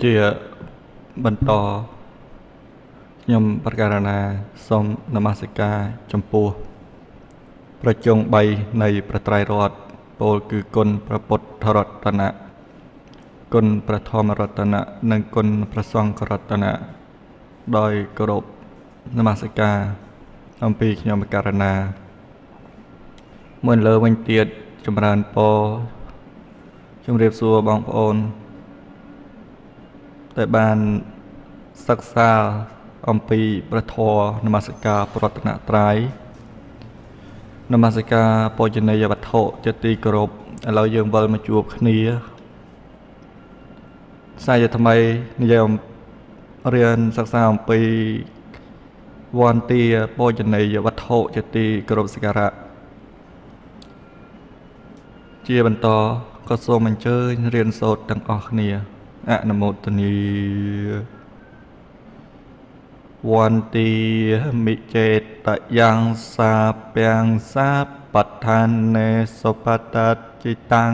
ជាបន្តខ្ញុំប្រកាសណាសូមនមស្ការចំពោះប្រជុំ3នៃព្រះត្រៃរតន៍ពោលគឺគុណព្រះពុទ្ធរតនៈគុណព្រះធម្មរតនៈនិងគុណព្រះសង្ឃរតនៈដោយគោរពនមស្ការអំពីខ្ញុំករណាមួយលើវិញទៀតចម្រើនពរជំរាបសួរបងប្អូនដែលបានសិក្សាអំពីព្រះធម៌នមស្ការប្រតនត្រ័យនមស្ការពជនីយវត្ថុជាទីគោរពឥឡូវយើងវិលមកជួបគ្នាខ្សែថ្មីនិយាយរៀនសិក្សាអំពីវន្តាពជនីយវត្ថុជាទីគោរពសក្ការៈជាបន្តក៏សូមអញ្ជើញរៀនសូត្រទាំងអស់គ្នាអនុមោទនីវន្តាមិចេតយ៉ាងសាពាំងសាបដ្ឋានេសុបតจิតាំង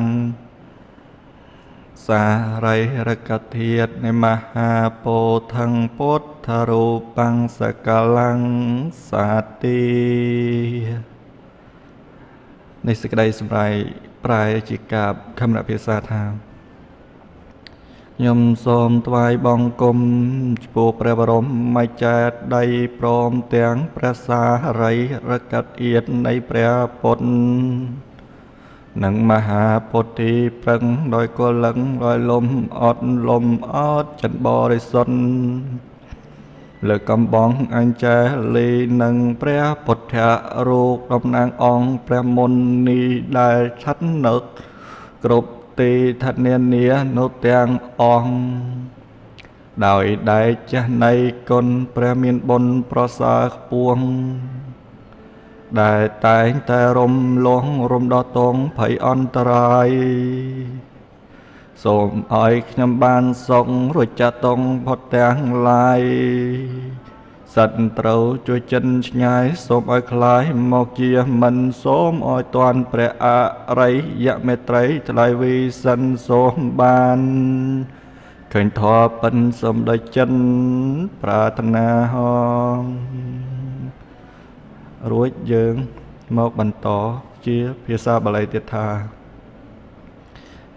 សារិរកធាតនិមហាពោធិងពុទ្ធរូបង្សកលੰសាទីនេះសេចក្តីសម្រាយប្រែជាកាបខមរភាសាថាខ្ញុំសូមថ្វាយបង្គំចំពោះព្រះបរមចេតិយព្រមទាំងព្រះសារីរកធាតុនៃព្រះពុទ្ធនិងមហាពុទ្ធិប្រឹងដោយកលឹងដោយលំអត់លំអត់ចិនបរិសុទ្ធលើកំបងអញ្ចេលីនិងព្រះពុទ្ធរូបតំណាងអង្គព្រះមុនីដែលស្ថិតនៅគ្រប់ទីឋានានានៅទាំងអង្គដោយដែកចាស់នៃគុណព្រះមានបុណ្យប្រសើរខ្ពស់ដែលតែងតែរំលងរំដោះតងភ័យអន្តរាយសូមឲ្យខ្ញុំបានសុខរួចចាក់តងផុតទាំងឡាយសត្វត្រូវជួយចិនឆ្ងាយសូមឲ្យคล้ายមកជាមិនសូមឲ្យតាន់ព្រះអរិយមេត្រីថ្លៃវិសិនសូមបានឃើញធម៌ពិនសូមដោយចិនប្រាថ្នាហងរួចយើងមកបន្តជាភាសាបាលីទៀតថា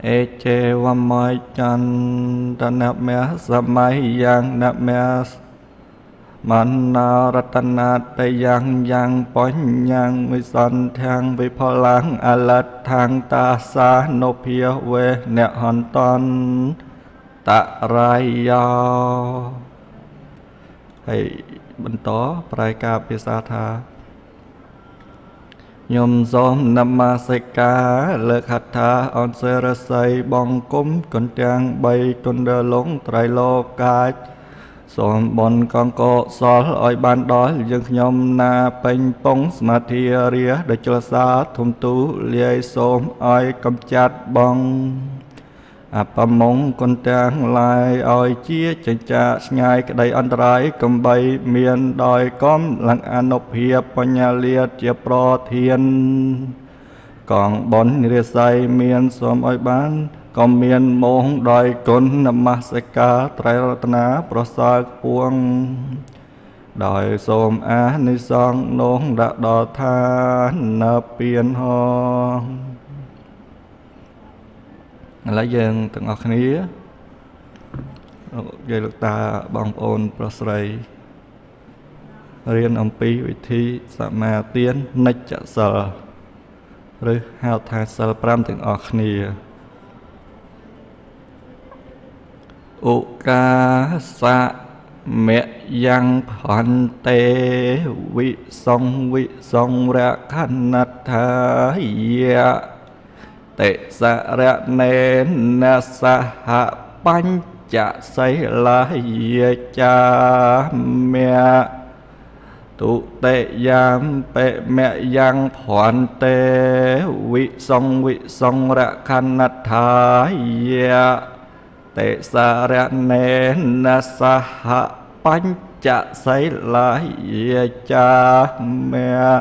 អេចេវមចន្តនមសម័យយ៉ាងនមមនោរតនតយ៉ាងយ៉ាងបញ្ញងវិសន្ធាងវិផលាំងអលដ្ឋាងតាសានុភាវេនហន្តនតរាយោហើយបន្តប្រែការភាសាថាខ្ញុំសូមនមស្ការលើកហត្ថាអនសេរស័យបង្គំគុណទាំង3គុណដលងត្រៃលោកាចសូមបុណ្យកងកុសលឲ្យបានដល់យើងខ្ញុំណាពេញពងសមាធិរាដោយចលសាធំទូលាយសូមឲ្យកំចាត់បងអបមង្គលទាំងឡាយឲ្យជាចិញ្ចាឆ្ងាយក្តីអន្តរាយកំបីមានដោយកំលំអនុភាពបញ្ញាលាតជាប្រធានកងបុណ្យរាស័យមានសូមឲ្យបានក៏មានមោហដោយគុណនមស្ការត្រៃរតនាប្រសើរខ្ពងដោយសូមអានិសង្ឃនងដាក់ដល់ឋានពៀនហងឥឡូវយើងទាំងអស់គ្នាយាយលោកតាបងប្អូនប្រុសស្រីរៀនអំពីវិធីសមាទាននិច្ចសិលឬហៅថាសិល5ទាំងអស់គ្នាឧកាសមយ៉ាងផន្ទេវិសង្វិសង្រខណដ្ឋាយៈតិសរណេនសហបញ្ចសីលាយចាមៈទុតិយាមបិមយ៉ាងភន្ទេវិសង្វិសង្រខណដ្ឋាយៈតិសរណេនសហបញ្ចសីលាយចាមៈ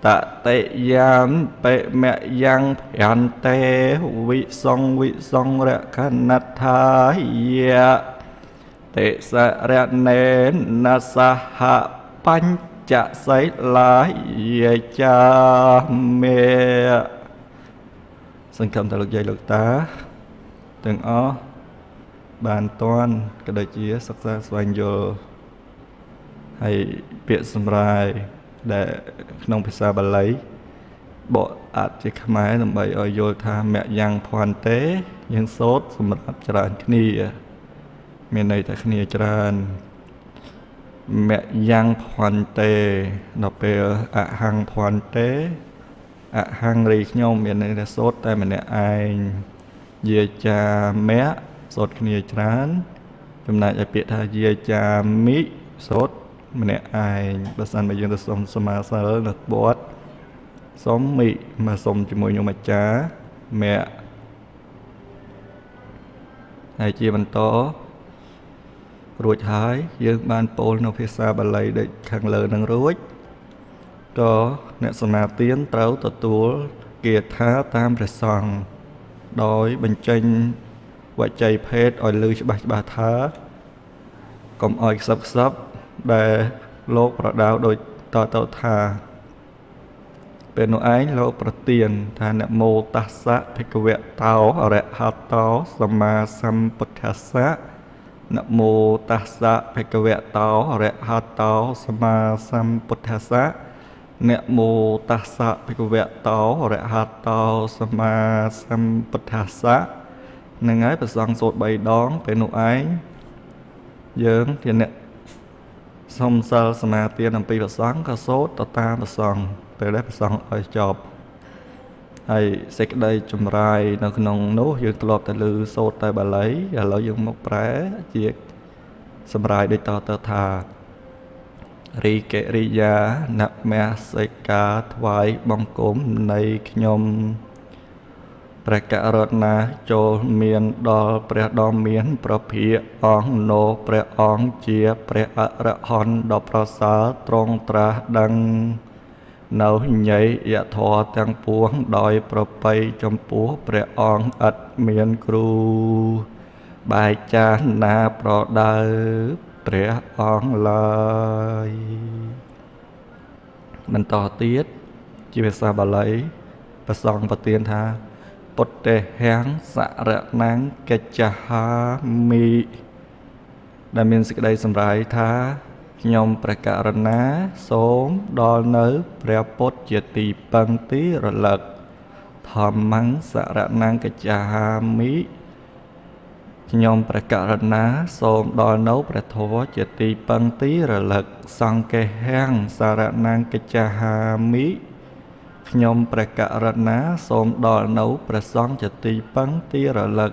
តតិយាមបិមយ៉ាងភន្ទេវិសង្វិសង្រខណដ្ឋាយៈតិសរណេនសហបញ្ចសីលាយចាមេសង្ឃឹមថាលោកយាយលោកតាទាំងអស់បានតន់ក៏ដូចជាសិក្សាស្វែងយល់ហើយពាក្យសម្រាយដែលក្នុងភាសាបាលីបកអាចជាខ្មែរដើម្បីឲ្យយល់ថាមយ៉ាងភន្ទេយើងសូត្រសម្រាប់ច្រើនគ្នាមានន័យថាគ្នាច្រើនមយ៉ាងភន្ទេដល់ពេលអហង្ភន្ទេអហង្រីខ្ញុំមានន័យថាសូត្រតែម្នាក់ឯងយាចាមៈសូត្រគ្នាច្រើនចំណែកឯពាក្យថាយាចាមិសូត្រម្នាក់ឯងបើសិនបើយើងទៅសុំសមាសិលនៅវត្តសុំមិមកសុំជាមួយញោមអាចារ្យមៈហើយជាបន្តរួចហើយយើងបានពោលនៅភាសាបាលីដូចខាងលើនឹងរួចក៏អ្នកសមាទានត្រូវទទួលគាថាតាមព្រះសង្ឃដោយបញ្ចេញវចីភេទឲ្យឮច្បាស់ច្បាស់ថាកុំឲ្យខ្សឹបខ្សឹបដែលលោកប្រដៅដូចតទៅថាពេលនោះឯងលោកប្រទានថានមោតស្សៈភិក្ខវៈតោអរហតោសម្មាសម្ពុទ្ធស្សៈនមោតស្សៈភិក្ខវៈតោអរហតោសម្មាសម្ពុទ្ធស្សៈនមោតស្សៈភិក្ខវៈតោអរហតោសម្មាសម្ពុទ្ធស្សៈនឹងហើយព្រះសង្ឃសូត្រ3ដងពេលនោះឯងយើងជាអ្នកសុំសិលសមាទានអំពីព្រះសង្ឃក៏សូត្រទៅតាមព្រះសង្ឃពេលដែលព្រះសង្ឃឲ្យចប់ហើយសេចក្តីចម្រាយនៅក្នុងនោះយើងធ្លាប់តែឮសូត្រតែបាលីឥឡូវយើងមកប្រែជាសម្រាយដូចតទៅថារីកិរិយានមស្ការថ្វាយបង្គំនៃខ្ញុំព្រះករុណាចូលមានដល់ព្រះដ៏មានព្រះភិក្ខអង្គនោះព្រះអង្គជាព្រះអរហន្តដ៏ប្រសើរទ្រង់ត្រាស់ដឹងនៅញយយធម៌ទាំងពួងដោយប្រពៃចំពោះព្រះអង្គឥតមានគ្រូបែកចាស់ណាប្រដៅព្រះអង្គឡើយបន្តទៀតជាភាសាបាលីព្រះសង្ឃប្រទានថាពុទ្ធិហੰសរណង្កិច្ចហាមិដែលមានសេចក្តីសម្រាយថាខ្ញុំព្រះករុណាសូមដល់នៅព្រះពុទ្ធជាទីពឹងទីរលឹកធម្មੰសរណង្កិច្ចហាមិខ្ញុំព្រះករុណាសូមដល់នៅព្រះធម៌ជាទីពឹងទីរលឹកសង្ឃេហੰសរណង្កិច្ចហាមិខ្ញុំព្រះករុណាសូមដល់នៅព្រះសង្ឃជាទីពឹងទីរលឹក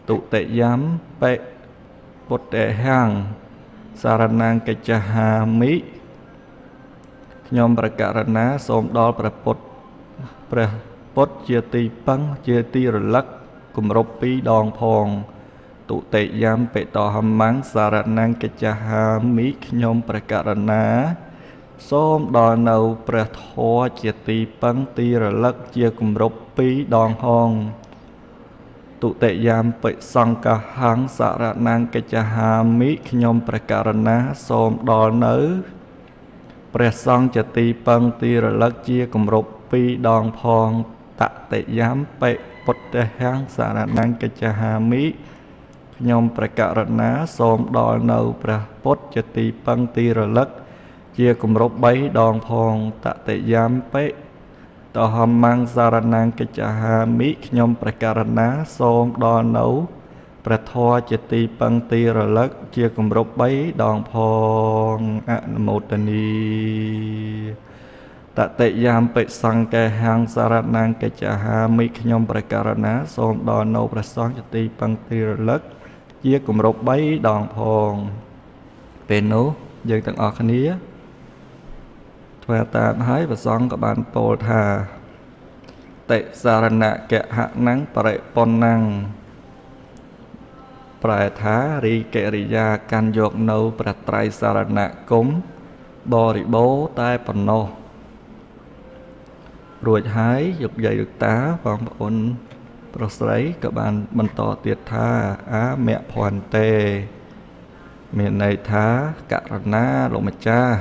ទុតិយំបិពុទ្ធិហੰសរណង្កិច្ចហាមិខ្ញុំព្រះករុណាសូមដល់ព្រះពុទ្ធព្រះពុទ្ធជាទីពឹងជាទីរលឹកគម្រប់2ដងផងទុតិយំបិតហមੰសរណង្កិច្ចហាមិខ្ញុំព្រះករុណាសូមដល់នៅព្រះធម៌ជាទីពឹងទីរលឹកជាគម្រប់2ដងហងទុតិយំបិសង្ឃហੰសរណង្កិច្ចហាមិខ្ញុំព្រះករុណាសូមដល់នៅព្រះសង្ឃជាទីពឹងទីរលឹកជាគម្រប់2ដងផងតតិយំបិពុទ្ធិហੰសរណង្កិច្ចហាមិខ្ញុំព្រះករុណាសូមដល់នៅព្រះពុទ្ធជាទីពឹងទីរលឹកជាគម្រប់3ដងផងតតិយំបិតហមੰសរណង្កិច្ចហាមិខ្ញុំព្រះករុណាសូមដល់នៅព្រះធម៌ជាទីពឹងទីរលឹកជាគម្រប់3ដងផងអនុមោទនីតតិយំបិសង្ឃេហੰសរណង្កិច្ចហាមិខ្ញុំព្រះករុណាសូមដល់នៅព្រះសង្ឃជាទីពឹងទីរលឹកជាគម្រប់3ដងផងពេលនោះយើងទាំងអស់គ្នាធ្វើតាមហើយព្រះសង្ឃក៏បានពោលថាតិសរណកហណੰបរិពណੰប្រែថារីកិរិយាកាន់យកនៅព្រះត្រៃសរណគមបរិបូរតែប៉ុណ្ណោះ រួចហើយលោកយាយលោកតាបងប្អូនប្រុសស្រីក៏បានបន្តទៀតថាអាមៈភន្ទេមានន័យថាករណាលោកម្ចាស់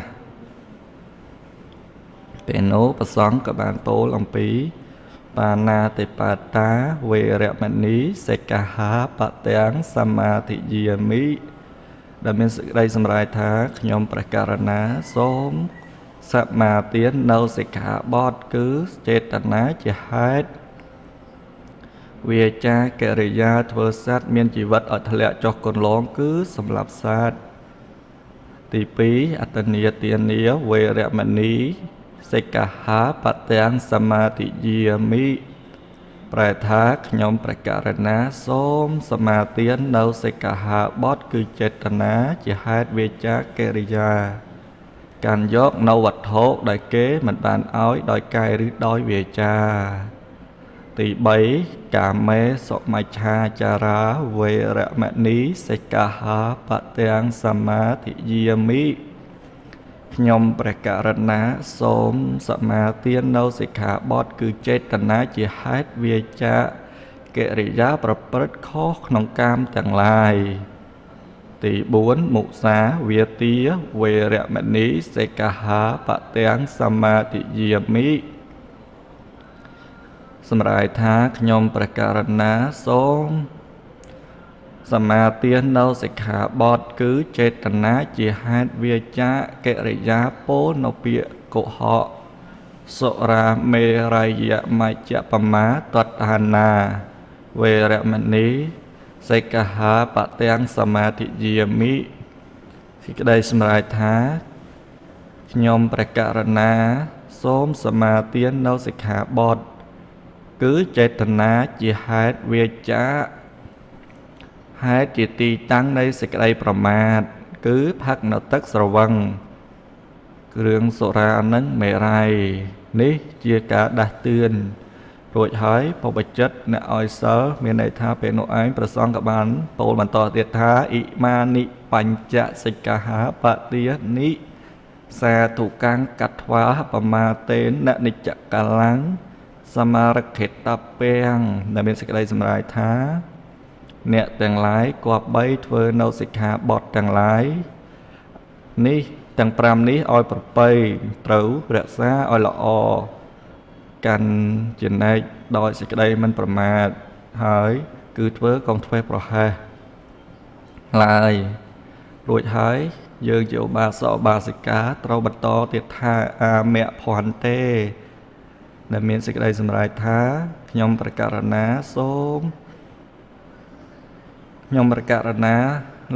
ពេលនោះព្រះសង្ឃក៏បានពោលអំពីបាណាតិបាតាវេរមណីសិក្ខាបទាំងសមាធិយាមិដែលមានសេចក្តីសម្រាយថាខ្ញុំព្រះករណាសូមសមាទាននៅសិក្ខាបទគឺចេតនាជាហេតុវាចាកិរិយាធ្វើសត្វមានជីវិតឲ្យធ្លាក់ចុះកន្លងគឺសម្លាប់សត្វទី2អត្តនីទានាវេរមណីសិក្ខាបទាំងសមាធិយាមិប្រែថាខ្ញុំព្រះករណាសូមសមាទាននៅសិក្ខាបទគឺចេតនាជាហេតុវាចាកិរិយាកាន់យកនៅវត្ថុដែលគេមិនបានឲ្យដោយកាយឬដោយវាចាទី3កាមេសុមច្ឆាចារាវេរមណីសិក្ខាបទាំងសមាធិយាមិខ្ញុំព្រះករណាសូមសមាទាននៅសិក្ខាបទគឺចេតនាជាហេតុវាចាកិរិយាប្រព្រឹត្តខុសក្នុងកាមទាំងឡាយទី4មុសាវាទាវេរមណីសិក្ខាបទាំងសមាធិយាមិសម្រាយថាខ្ញុំព្រះករណាសូមសមាទាននៅសិក្ខាបទគឺចេតនាជាហេតុវាចាកិរិយាពោលនៅពាក្យកុហកសុរាមេរយមជ្ជបមាតដ្ឋានាវេរមណីសិក្ខាបទាំងសមាធិយាមិសេចក្តីសម្រាយថាខ្ញុំព្រះករណាសូមសមាទាននៅសិក្ខាបទគឺចេតនាជាហេតុវាចាហេតុជាទីតាំងនៃសេចក្តីប្រមាទគឺផឹកនៅទឹកស្រវឹងគ្រឿងសុរានិងមេរ័យនេះជាការដាស់តឿនរួចហើយបបចិត្តអ្នកឲ្យសិលមានន័យថាពេលនោះឯងព្រះសង្ឃក៏បានពោលបន្តទៀតថាអ៊ិមានិបញ្ចសិក្ខាបទានិសាធុកាំងកត្វាបមាតេននិច្ចកាលំសមារខេតពាំងដែលមានសេចក្តីសម្រាយថាអ្នកទាំងឡាយគប្បីធ្វើនៅសិក្ខាបទទាំងឡាយនេះទាំង5នេះឲ្យប្រពៃត្រូវរក្សាឲ្យល្អកាន់ចំណែកដោយសេចក្តីមិនប្រមាទហើយគឺធ្វើកុំធ្វេសប្រហែសឡើយរួចហើយយើងជាឧបាសកឧបាសិកាត្រូវបន្តទៀតថាអាមៈភន្ទេដែលមានសេចក្តីសម្រេចថាខ្ញុំព្រះករណាសូមខ្ញុំព្រះករណា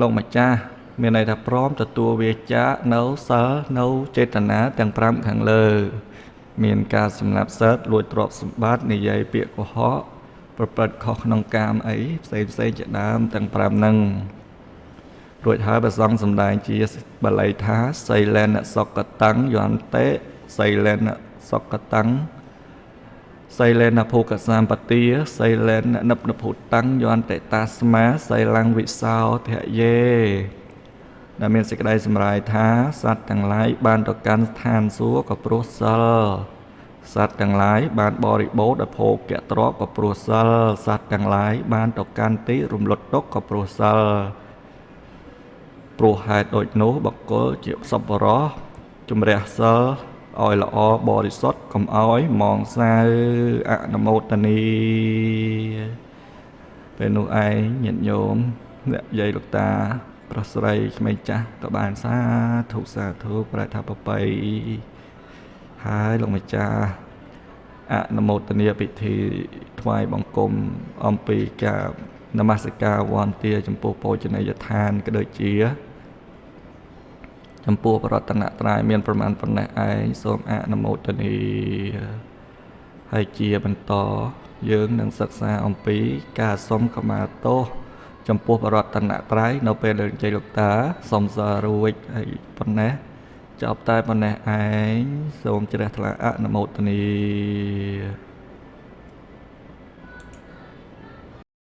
លោកម្ចាស់មានន័យថាព្រមទទួលវាចានៅសិលនៅចេតនាទាំង5ខាងលើមានការសម្លាប់សត្វលួចទ្រព្យសម្បត្តិនិយាយពាក្យកុហកប្រព្រឹត្តខុសក្នុងកាមអីផ្សេងផ្សេងជាដើមទាំង5ហ្នឹងរួចហើយព្រះសង្ឃសម្ដែងជាបាលីថាសីលេនសុគតੰយន្តិសីលេនសុគតੰសីលេនភោគសម្បទាសីលេននិព្វភូតੰយន្តិតាស្មាសីលੰវិសោធយេដែលមានសេចក្តីសម្រាយថាសត្វទាំងឡាយបានទៅកាន់ស្ថានសួគ៌ក៏ព្រោះសិលសត្វទាំងឡាយបានបរិបូរណ៍ដោយភោគៈទ្រព្យក៏ព្រោះសិលសត្វទាំងឡាយបានទៅកាន់ទីរំលត់ទុក្ខក៏ព្រោះសិលព្រោះហេតុដូចនោះបុគ្គលជាសប្បុរសជំរះសិលឲ្យល្អបរិសុទ្ធកុំឲ្យមងសៅអនុមោទនីពេលនោះឯងញាតិញោមអ្នកយាយលោកតាប្រុសស្រីក្មេងចាស់ក៏បានសាធុសាធុប្រែថាប្របីហើយលោកម្ចាស់អនុមោទនាពិធីថ្វាយបង្គំអំពីការនមស្ការវន្តាចំពោះបូជនីយដ្ឋានក៏ដូចជាចំពោះព្រះរតនត្រ័យមានប្រមាណប៉ុណ្ណេះឯងសូមអនុមោទនាហើយជាបន្តយើងនឹងសិក្សាអំពីការសុំខមាទោសចំពោះព្រះរតនត្រ័យនៅពេលដែលជ័យលោកតាសុំសាររួចហើយប៉ុណ្ណេះចប់តែប៉ុណ្ណេះឯងសូមជ្រះថ្លាអនុមោទនា។